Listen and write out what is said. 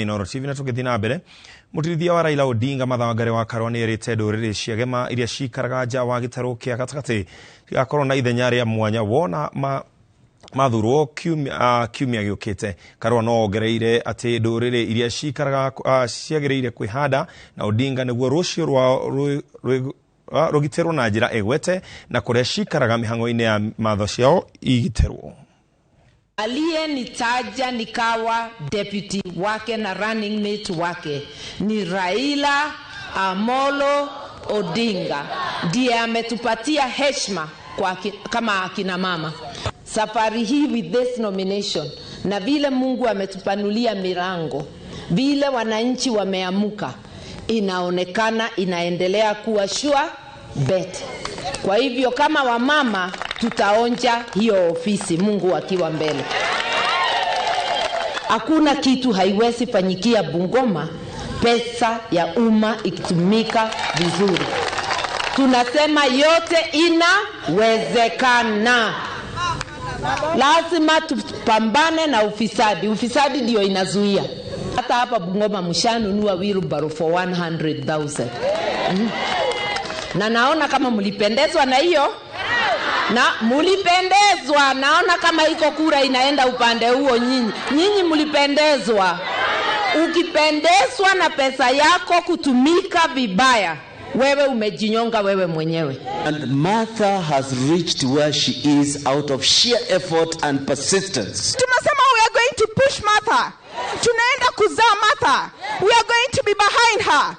Inooro TV na tũgĩthiĩ na mbere, mũtirithia wa Raila Odinga Martha Wangari wa Karua nĩ erĩte ndũrĩrĩ cia Gema iria cikaraga nja wa gĩtarũ kĩa gatagatĩ cigakorwo na ithenya rĩa mwanya wona ma mathurwo kiumia gĩũkĩte. Karua no ongereire atĩ ndũrĩrĩ iria cikaraga ciagĩrĩire kwĩhanda na Odinga nĩguo rũciũ rwao rũgitĩrwo na njĩra ĩgwete na kũrĩa cikaraga mĩhang'o-inĩ ya matho ciao igitĩrwo. Aliyenitaja nikawa deputy wake na running mate wake ni Raila Amolo Odinga, ndiye ametupatia heshima kwa kama akina mama. Safari hii with this nomination, na vile Mungu ametupanulia milango, vile wananchi wameamuka, inaonekana inaendelea kuwa sure bet. Kwa hivyo kama wamama tutaonja hiyo ofisi Mungu akiwa mbele. Hakuna kitu haiwezi fanyikia Bungoma, pesa ya umma ikitumika vizuri. Tunasema yote inawezekana. Lazima tupambane na ufisadi. Ufisadi ndio inazuia. Hata hapa Bungoma mshanunua wheelbarrow for 100,000. Na naona kama mlipendezwa na hiyo. Na mulipendezwa, naona kama iko kura inaenda upande huo nyinyi. Nyinyi mulipendezwa. Ukipendezwa na pesa yako kutumika vibaya, wewe umejinyonga wewe mwenyewe. And Martha has reached where she is out of sheer effort and persistence. Tumesema we are going to push Martha. Tunaenda kuzaa Martha. We are going to be behind her.